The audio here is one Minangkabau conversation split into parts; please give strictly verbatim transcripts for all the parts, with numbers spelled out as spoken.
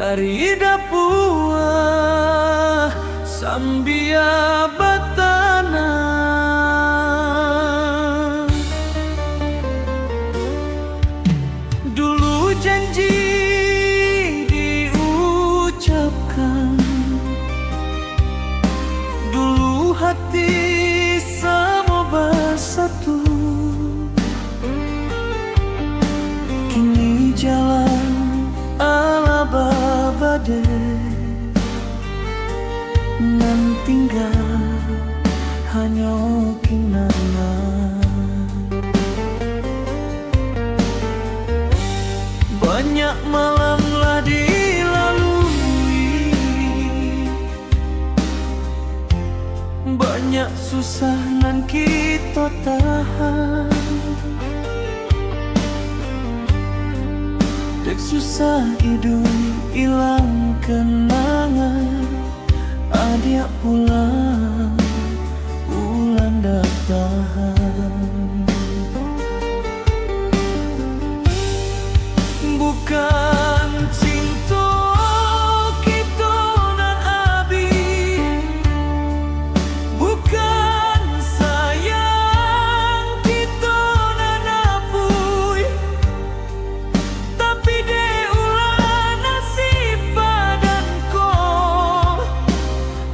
Dari dapua sambia batanam. Dulu janji diucapkan, dulu hati samo basatu. Kini jalan alah babadeh, nan tingga hanyo kinangan. Banyak malam lah dilalui, banyak susah nan kito tahan. Dek susah iduik ilang kenangan, adiak pulang, pulang ndak tahan. Bukan cinto kito nan abih, bukan sayang kito nan apuih, tapi dek ulah nasib badan ko.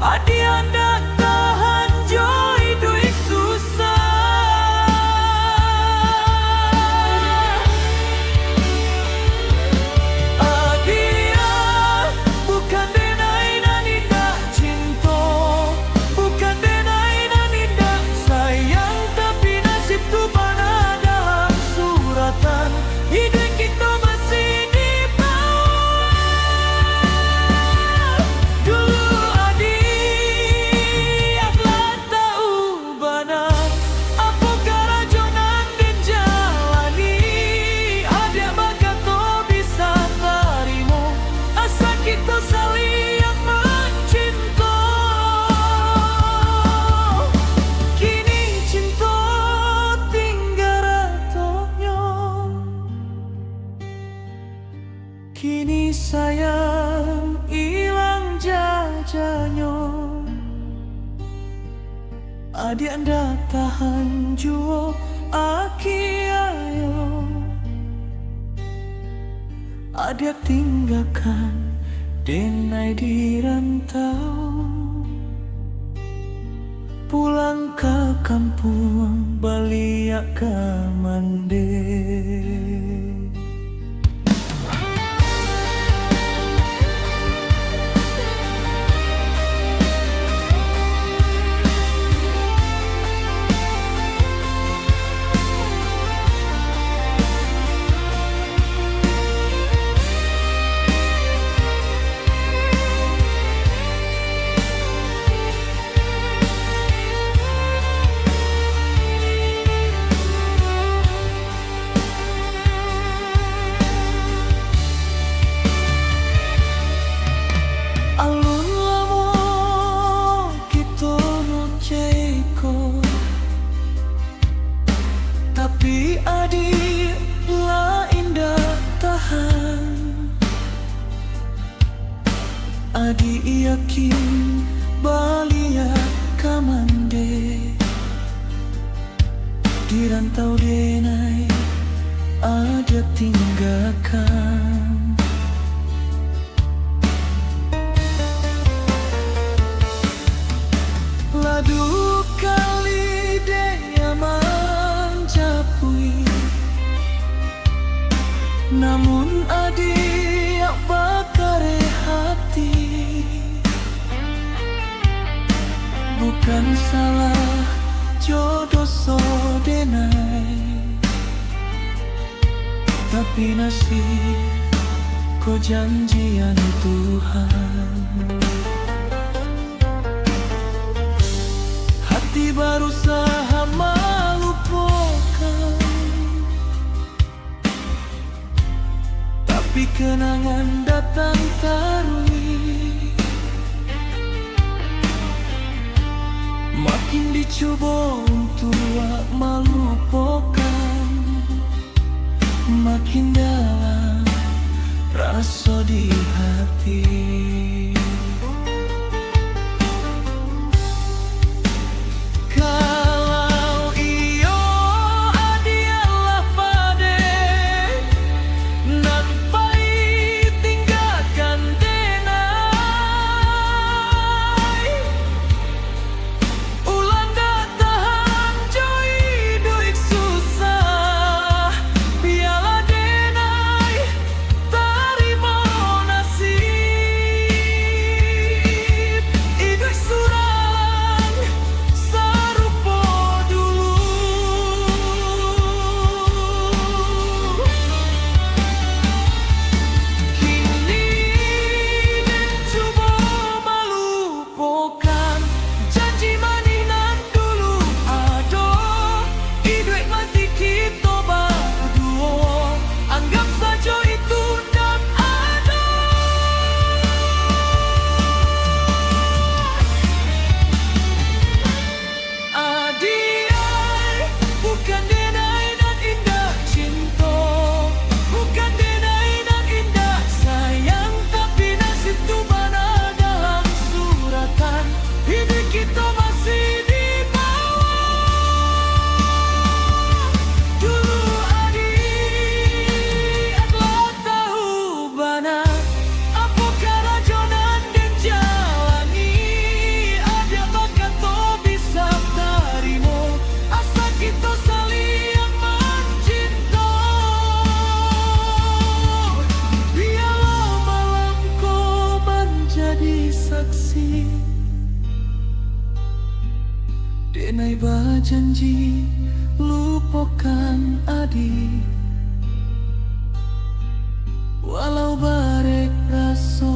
Adiak ndak tahan jo iduik susah. Adiak, bukan denai nan indak cinto, bukan denai nan indak sayang, tapi nasib tu bana dalam suratan. Iduik kito masih di bawah. Dulu adiak lah tau bana, apo karajo nan den jalani. Adiak bakato bisa tarimo, asa kito saliang mancinto. Kini cinto tingga ratonyo. Kini sayang ilang jajanyo. Adiak ndak tahan juo, akiayo adiak tinggakan denai di rantau. Pulang ka kampuang, baliak ka mande. Alun lamo kito moceko, tapi adiak lah indak tahan. Adiak yakin baliak ka mande. Di rantau denai adiak tinggakan. Lah duo kali dek aman japuik, namun adiak bakareh hati. Bukan salah jo doso denai, tapi nasib ko janjian Tuhan. Hati barusaha malupokan, tapi kenangan datang taruih. Makin dicubo untuak malupokan, makin dalam raso di hati. Kalau iyo adiak lah padeh, nan pai tinggakan denai. Ulah ndak tahan jo iduik susah, bialah denai tarimo nasib. Iduik surang sarupo dulu. Kini den cubo malu pokan janji manih nan dulu ado. Iduik mati kito baduo, anggap sajo itu ndak ado. Adiak, bukan denai nan indak cinto, bukan denai nan indak sayang, tapi nasib tu bana dalam suratan. Iduik kito masih di bawah. Dulu adiak lah tahu bana apo karajo nan den jalani. Adiak bakato bisa tarimo, asa kito saliang mancinto. Bialah malam ko manjadi saksi. Denai bajanji lupokan adiak, walau barek raso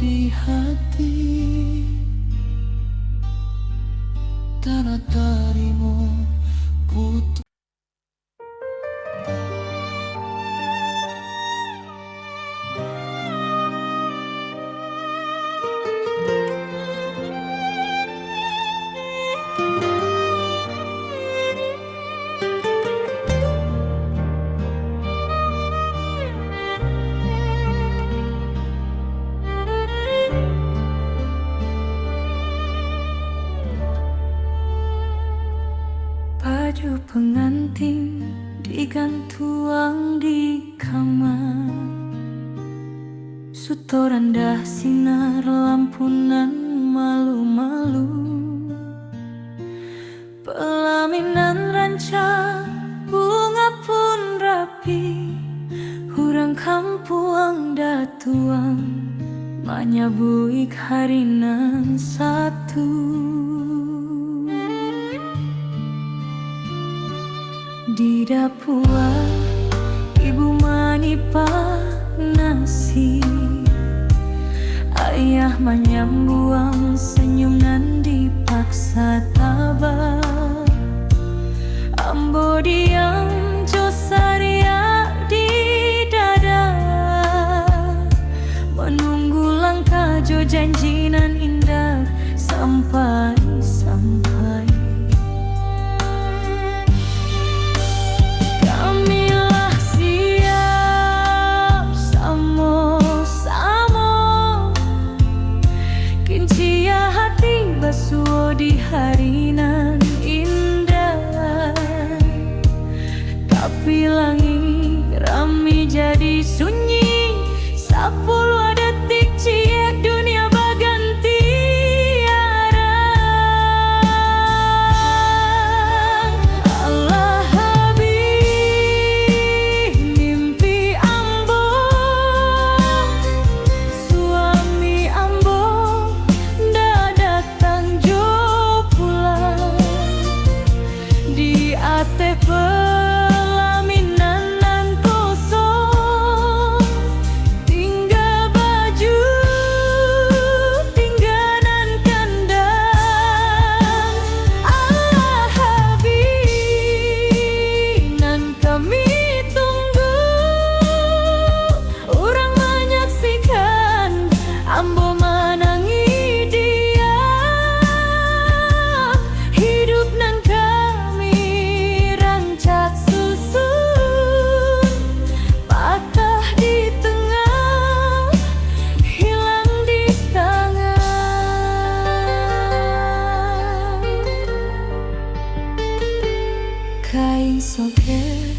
di hati. Tanah tarimo putus. Baju pengantin digantuang di kama, suto randah sinar lampu nan malu-malu. Pelaminan rancak, bunga pun rapi, urang kampuang datuang manyabuik hari nan satu. Di dapua, ibu manipa nasi, ayah manyambuang senyum nan dipaksa taba. Ambo diam jo sariak di dada, manunggu langkah jo janji nan indak sampai-sampai. Kami lah siap samo-samo, kincia hati basuo di hari nan indah. Tapi langik rami jadi sunyi, sapuluah detik ciek dunia baganti arah. Alah habih mimpi ambo, suami ambo ndak datang jo pulang. Di ateh pelaminan Soket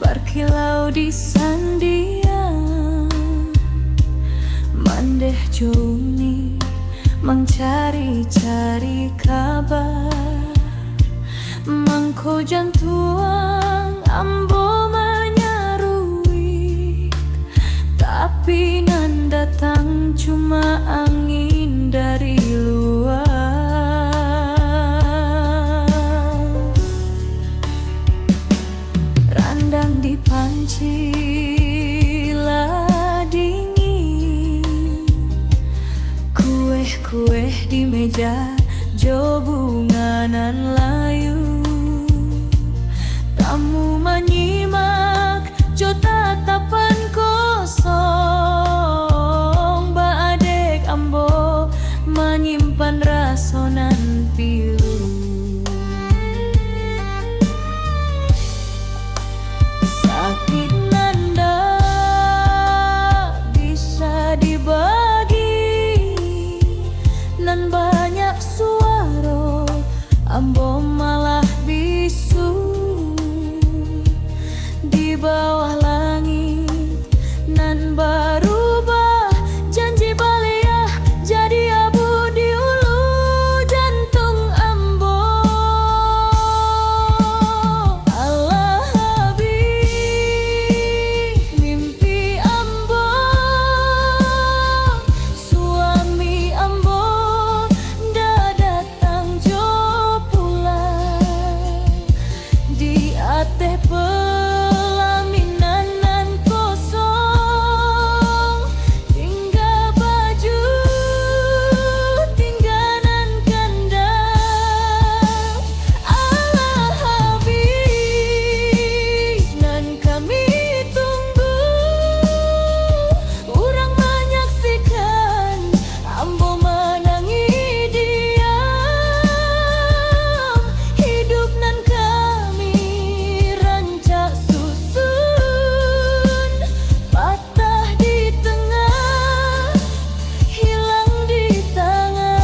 barkilau di sandiang, mandeh jo uni mancari-cari kaba. Mangko jantuang ambo manyaruik, tapi nan datang cuma angin dari lua. Randang di panci lah dingin, kueh-kueh di meja jo bunga nan layu. Tamu manyimak jo tatapan kosong, baa dek ambo manyimpan raso nan pilu. Sakik nan ndak bisa dibagi, nan banyak suaro ambo malah bisu. Di bawah langik nan barubah, janji baliah jadi abu di ulu jantuang ambo. Alah abih mimpi ambo, suami ambo ndak datang jo pulang. Di ateh pelaminan nan kosong, tingga baju, tingga nan kandang. Alah abih nan kami tunggu, urang manyaksikan ambo manangih diam. Hidup nan kami rancak susun, patah di tangah, hilang di tangah.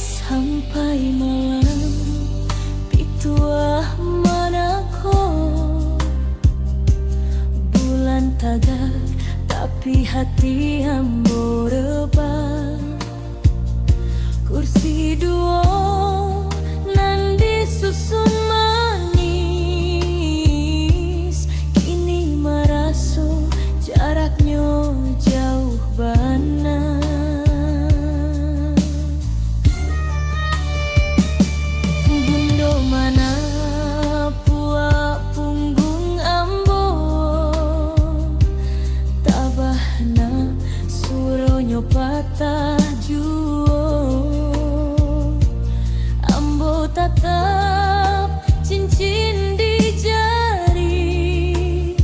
Sampai malam pituah manako, bulan tagak tapi hati ambo rebah. Kursi duo nan disusun manis, kini maraso jaraknyo jauh bana. Bundo mana puak punggung ambo, tabah nak suronyo patah juo. Ambo tatap cincin di jari,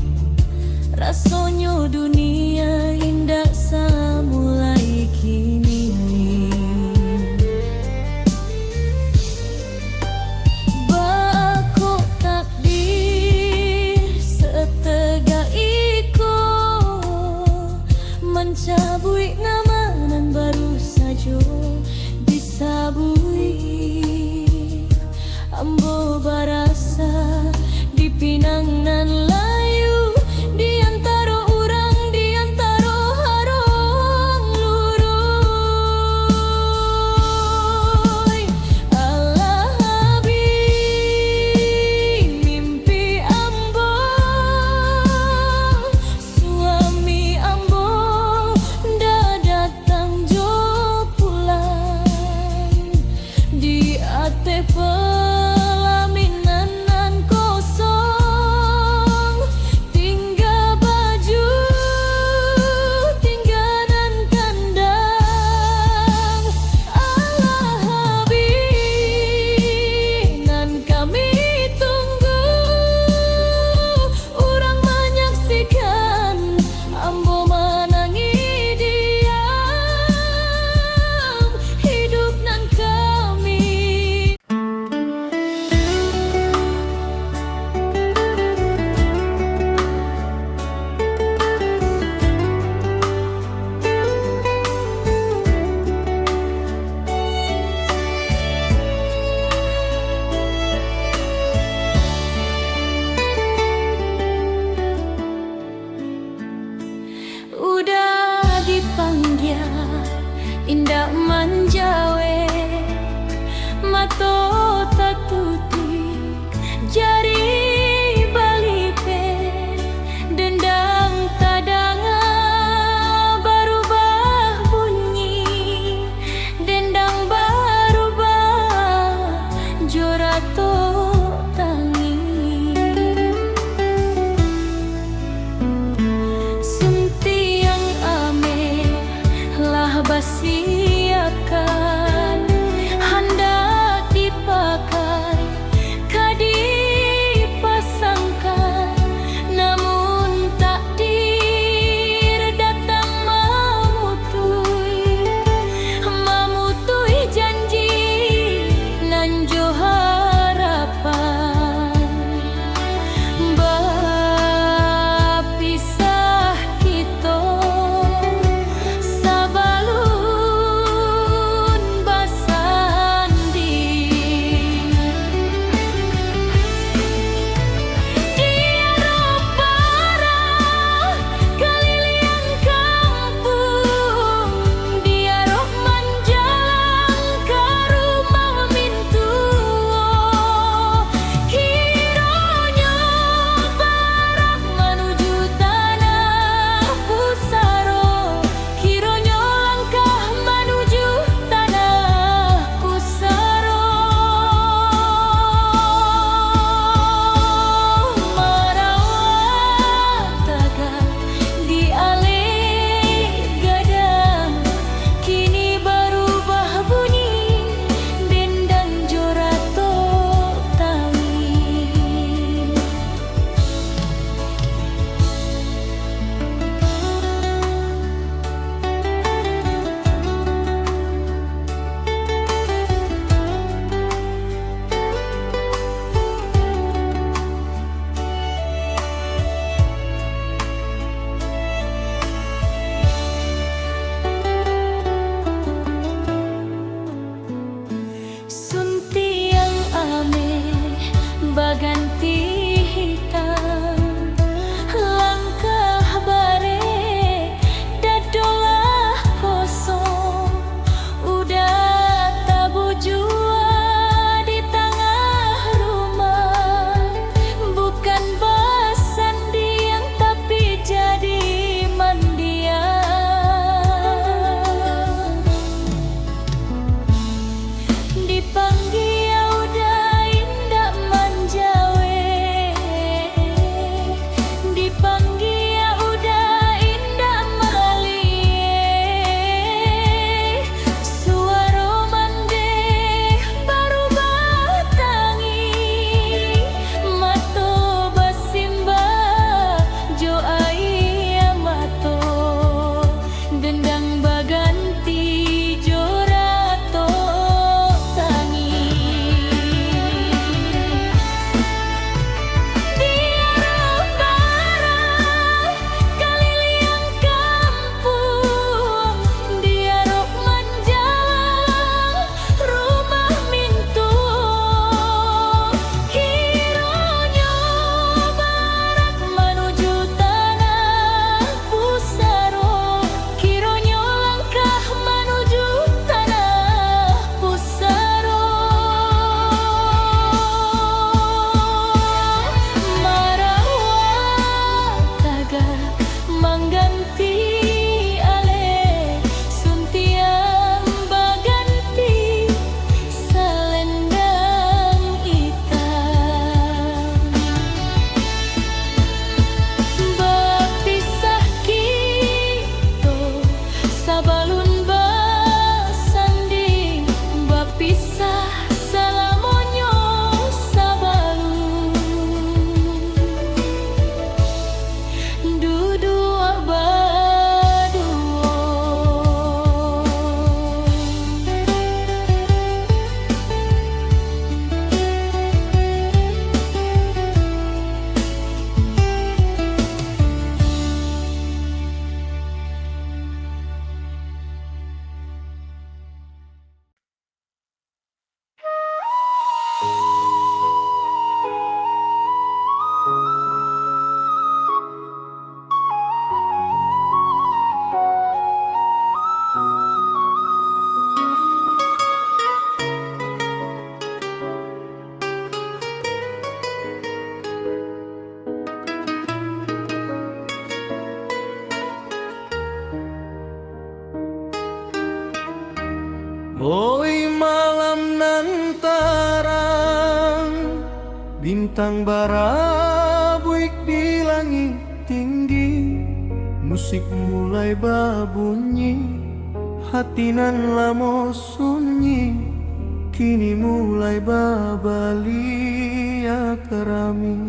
rasonyo dunia indak samulai kini. Baa kok takdir sategak iko, mancabuik nama nan baru sajo disabuik. Ambo barasa dipinang nan layu, di antaro urang, di antaro harong luruih. Alah abih mimpi ambo, suami ambo ndak datang jo pulang. Pasiakan handak dipakai, ka dipasangkan, namun takdir datang mamutuih, mamutuih janji nan jo harapan. Bapisah kito sabalun basandi. Di arok barah kaliliang kampuang, di arok manjalang ka rumah mintuo. Kironyo barah manuju tanah pusaro, kironyo langkah manuju tanah pusaro. Marawa tagak di aleh gadang, kini barubah bunyi dendang jo ratok tangih. Suntiang ameh baganti hitam, langkah bareh, dado lah kosong, udah tabujua di tangah rumah, bukan basandiang tapi jadi mandiang. Dipanggia udah indak manjawek, dipanggia udah indak maliek. Suaro mandeh barubah tangih, mato basimbah jo aia mato. Dendang baganti jo ratok tangih. Di arok barah kaliliang kampuang, di arok manjalang rumah mintuo, kironyo barah manuju tanah pusaro, kironyo langkah manuju tanah pusaro. Marawa tagak mangganti aleh, suntiang baganti salendang itam. Bapisah kito sabalun basandi, bapisah salamonyo sabalun duduak baduo. Oi malam nan tarang, bintang barabuik di langik tinggi, musik mulai babunyi, Hati nan lamo sunyi, kini mulai babaliak rami.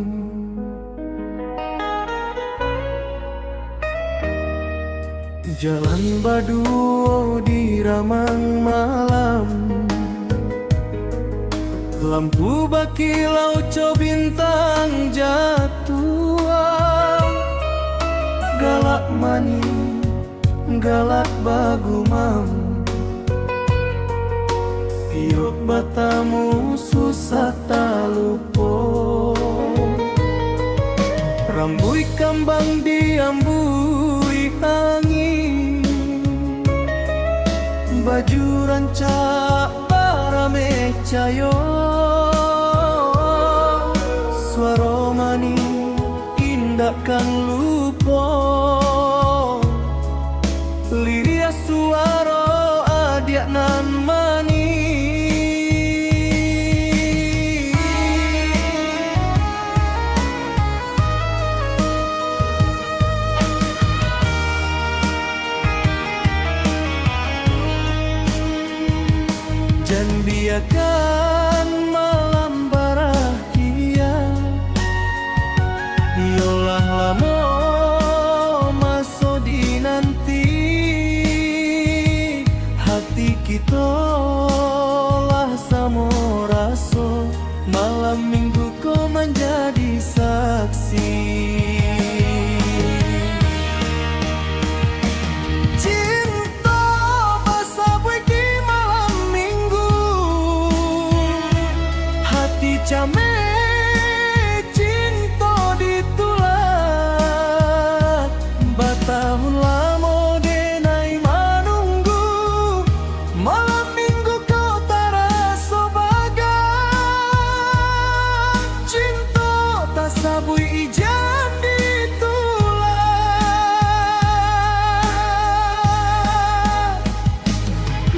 Jalan baduo di ramang malam, lampu bakilau co bintang jatuah. Galak mani, galak bagumam, piok batamu susah talupo. Rambuik kambang diambuih angin, baju rancak barameh cayo. Suaro manih indak kan lupo, liriah suaro adiak nan manih. Jan biakan malam barakhia, iyolah lamo maso dinanti. Hati kito lah samo raso, malam minggu ko manjadi saksi. Cinto basabuik di malam minggu, hati cameh cinto ditulak. Batahun lamo denai manunggu, malam minggu ko taraso bagai. Cinto tasabuik ijan ditulak.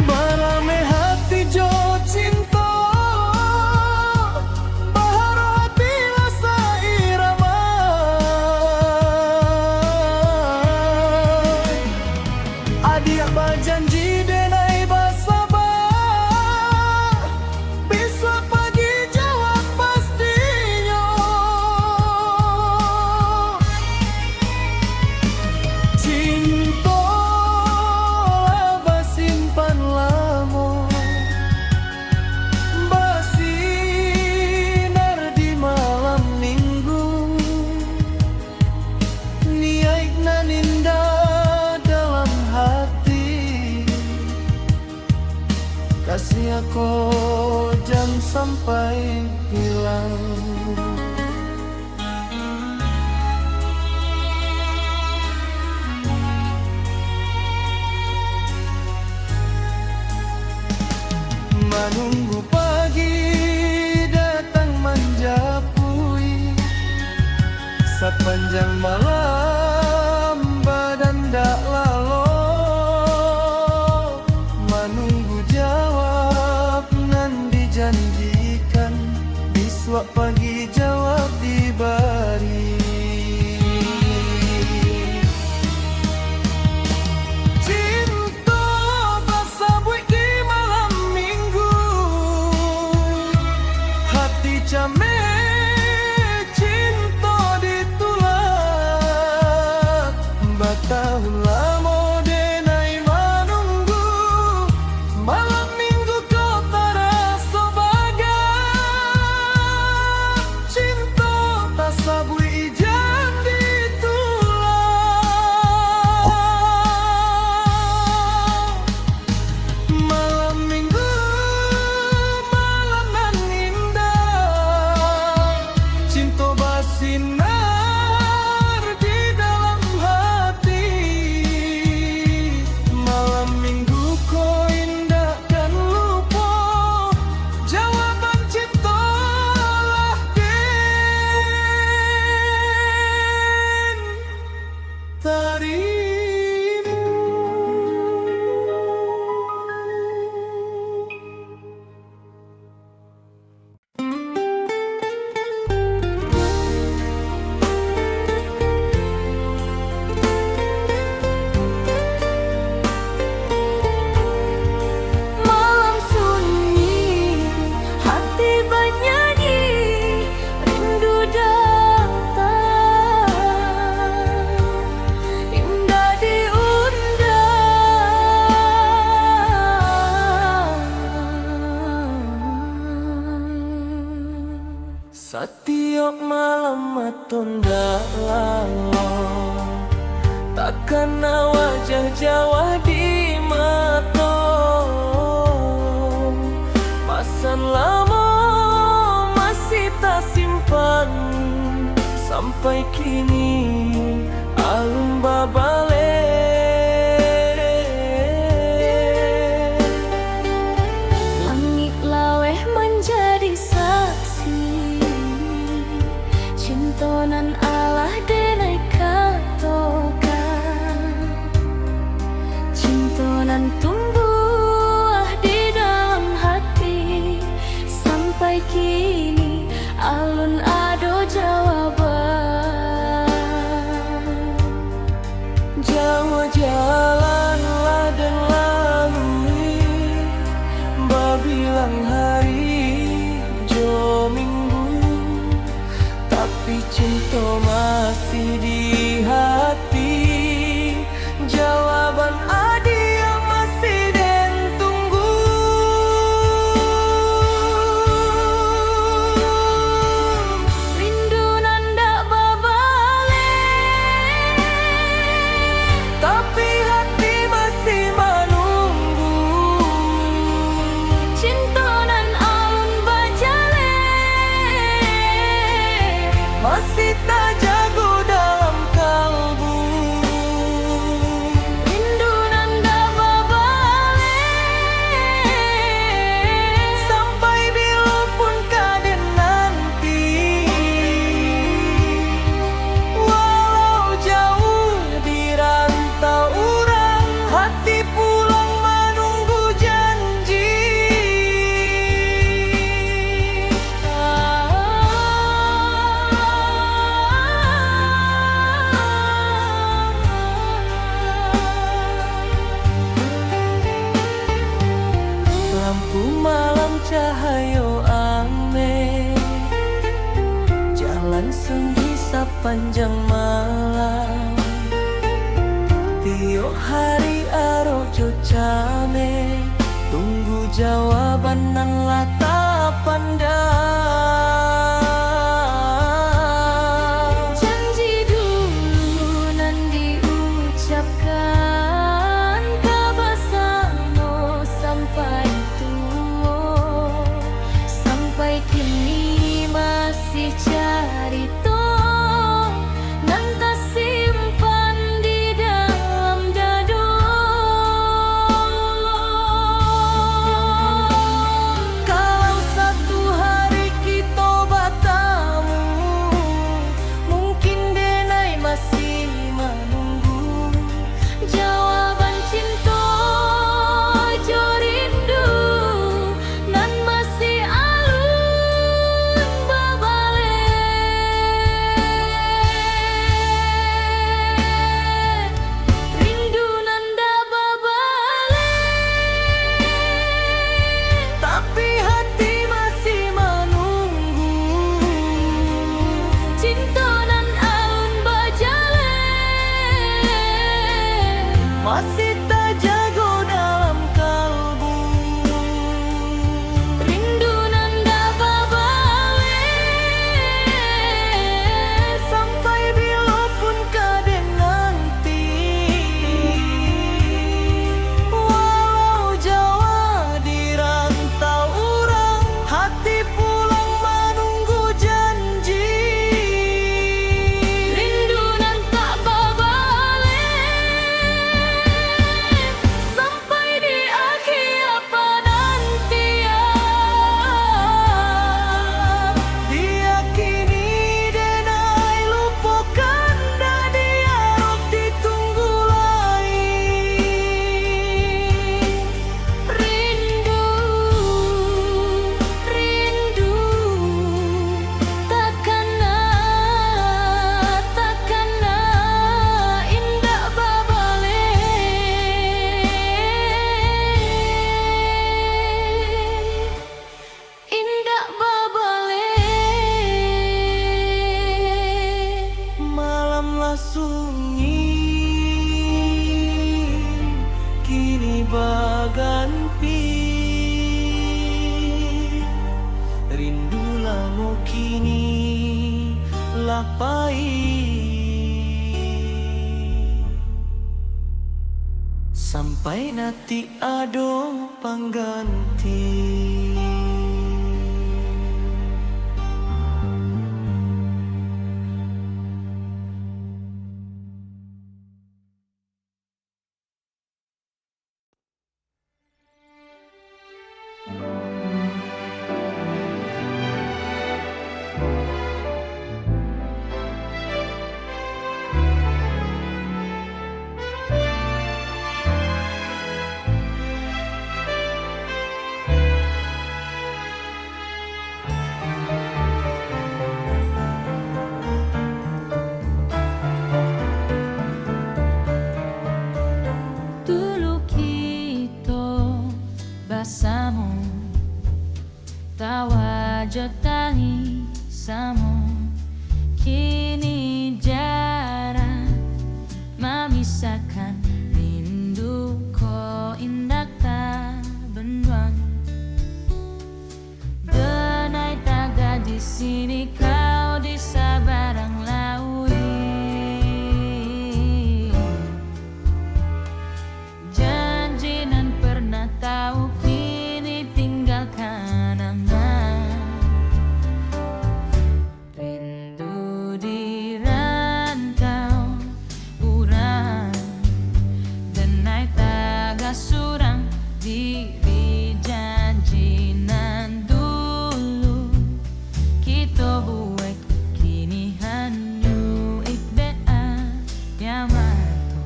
Barameh hati jo cinto, baharo hati lah sairama. Adiak bajanji denai basaba, bisuak pagi jawab pastinyo. Cinto lah basimpan lamo, basinar di malam minggu. Niaik nan indah dalam hati, kasiah ko jan sampai hilang. Manunggu pagi datang manjapui, sapanjang malam badan dak lalo. Manunggu jawab nan dijanjikan, bisuak pagi jawab dibari. Cinto basabuik di malam minggu, hati cameh cinto ditulak. Batahun lamo denai manunggu, malam minggu ko taraso bagai. Satiok malam mato ndak lalok, takana wajah Jawa di mato. Pasan lamo masih tasimpan, sampai kini alun babaleh. Langik laweh manjadi saksi, cinto nan alah denai katokan, cinto nan tumbuah di dalam hati, sampai kini alun ado jawaban. Jauah jalan lah den lalui, babilang hari jo minggu, tapi cinto masih di hati. Jawaban adiak masih den tunggu. Rindu nan dak babaleh, tapi hati masih manunggu. Cinto nan alun bajaleh, masih tajago dalam kalbu. Rindu nan dak babaleh, sampai bilo pun ka den nanti. Walau jauah di rantau urang, hati pulang manunggu janji. Lampu malam cahayo ameh, jalan sunyi sapanjang malam. Tiok hari arok jo cameh, tunggu jawaban nan lah tapandam. Janji dulu nan diucapkan, ka basamo sampai tuo, sampai kini masih carito nan tasimpan di dalam dado. Pai sampai nanti ado pangganti. Dulu kito basamo, tawa jo tangih samo, kini jarak mamisahkan, rindu ko indak tabanduang. Denai tagah di sini, kau di sabarang lauik. Janji nan pernah tau kini tinggalkan aman. Rindu di rantau urang, denai tagah surang diri janji nan dulu kito buek, kini hanyuik dek aia mato.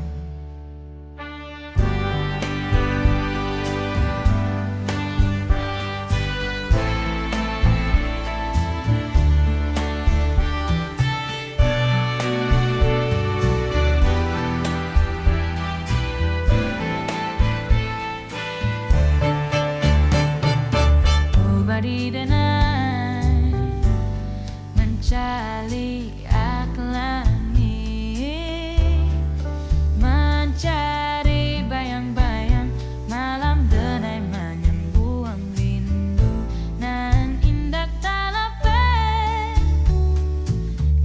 Ubari denai mancaliak langik, mancari bayang-bayang malam, denai manyambuang rindu nan indak talapeh.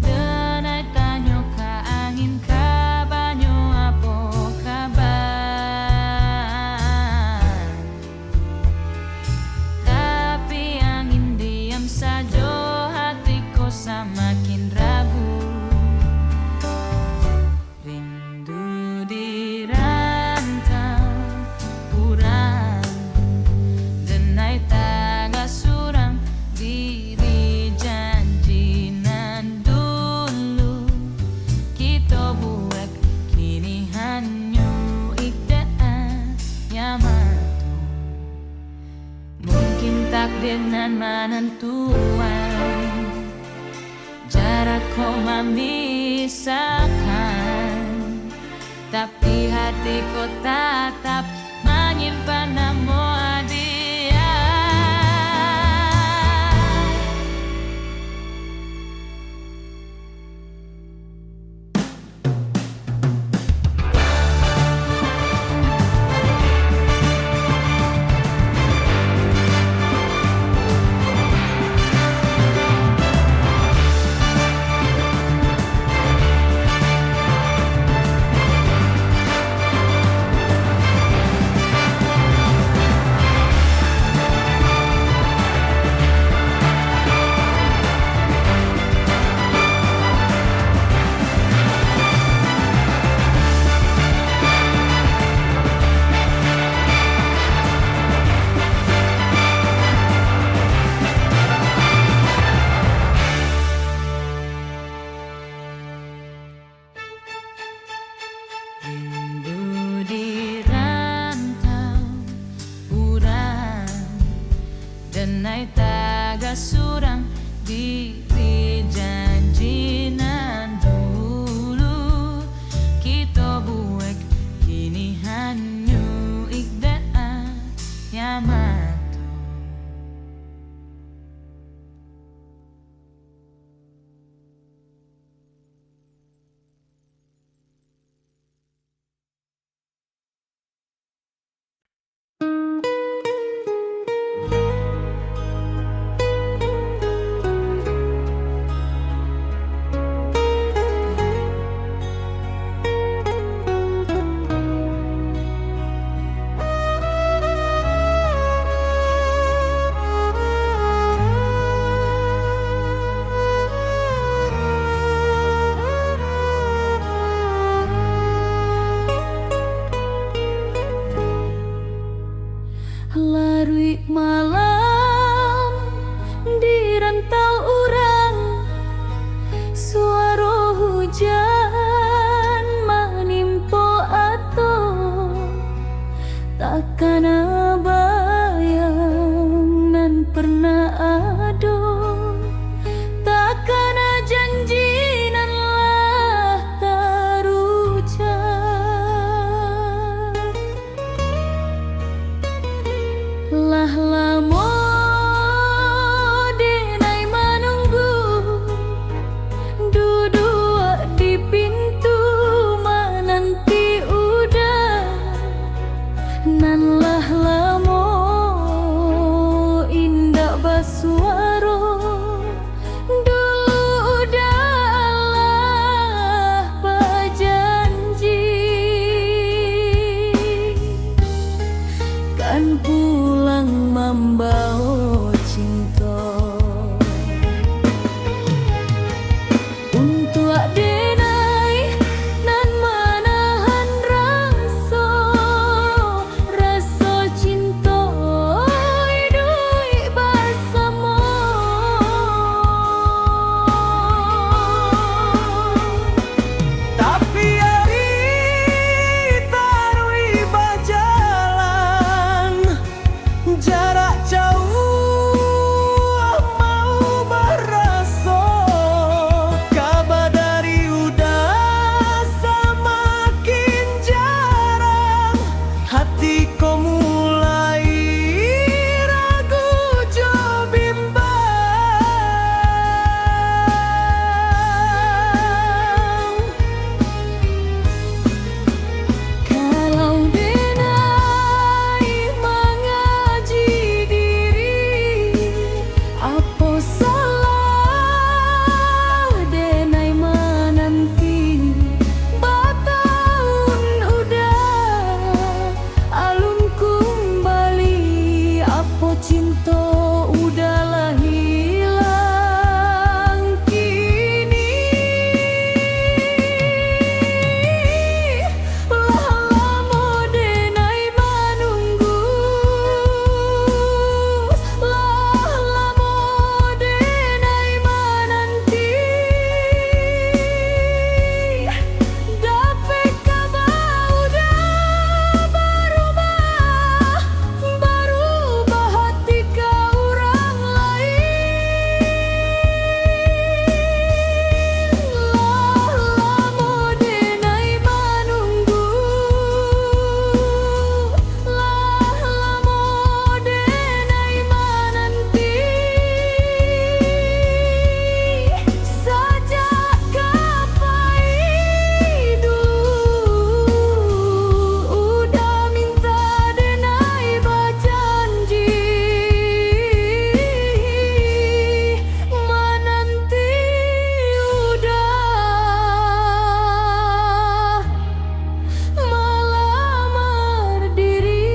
Denai tanyo ka angin, kabanyo apo kaba? Tapi angin diam sajo, hati ko samakin ragu. Rindu di rantau urang, denai tagah surang diri janji nan dulu kito buek, kini hanyuik dek aia mato. Mungkin takdir nan manantuan, jarak ko mamisahkan, tapi hati ko tatap manyimpan namo dia. Rindu di rantau urang, denai tagah surang diri janji nan dulu kito buek, kini hanyuik dek aia mato. Laruik malam di rantau urang, suaro hujan manimpo ateh. Takana bayang nan pernah ado, takana janji nan lah tarucap. Lah lamo denai manunggu, duduak di pintu mananti uda. Nan lah lamo indak basuaro, dulu uda lah bajanji, kan pulang mambawo cinto. Untuak denai nan manahan raso, raso cinto iduik basamo. Tapi ari taruih bajalan, jarak jauah maubah raso, kaba dari uda samakin jarang, hati ko mulai ragu jo bimbang. Kalau denai mangaji diri, apo salah denai mananti? Batahun uda alun kumbali, apo cinto uda lah hilang kini? Lah lamo denai manunggu, lah lamo denai mananti. Dapek kaba uda barubah, barubah hati ka urang lain. Lah lamo denai manunggu, lah lamo denai mananti. Sajak kapan dulu uda minta denai bajanji, mananti uda malamar diri.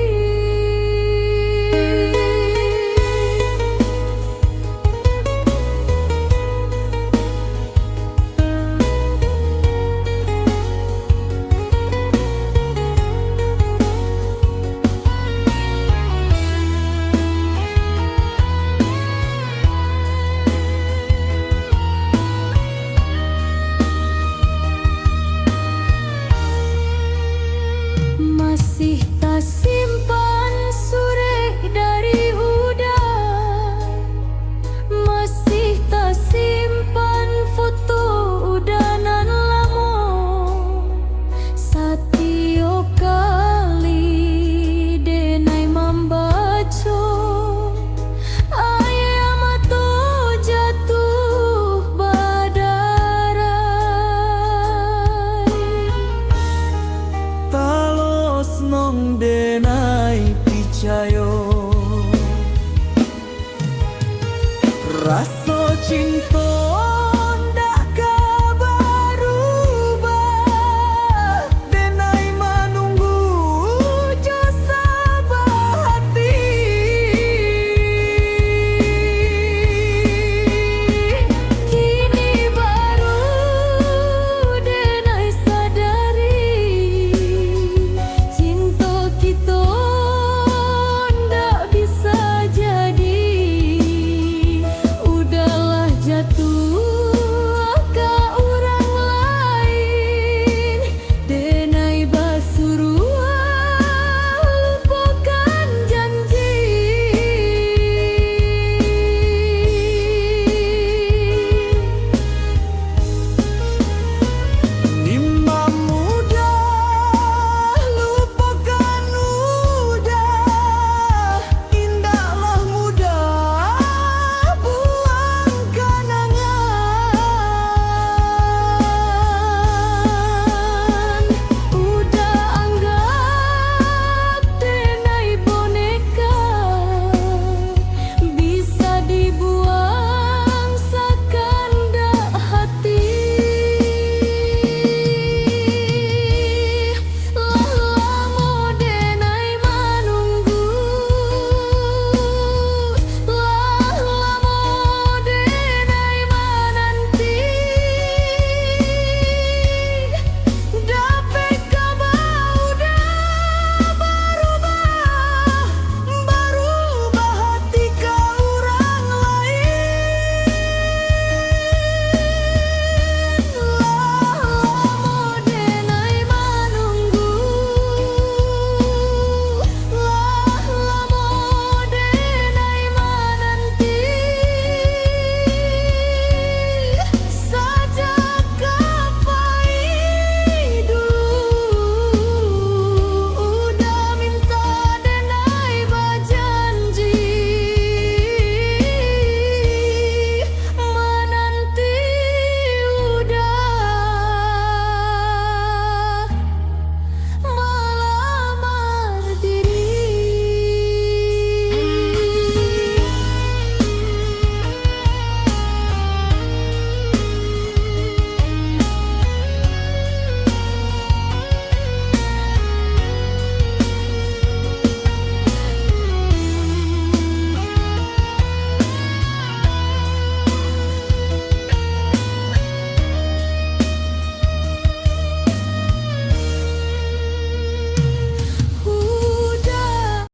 Masih tasimpan surek dari uda, masih tasimpan foto uda nan lamo. Satio kali denai mambaco, aia mato jatuah badarai. Talos nong denai picayo, raso cinto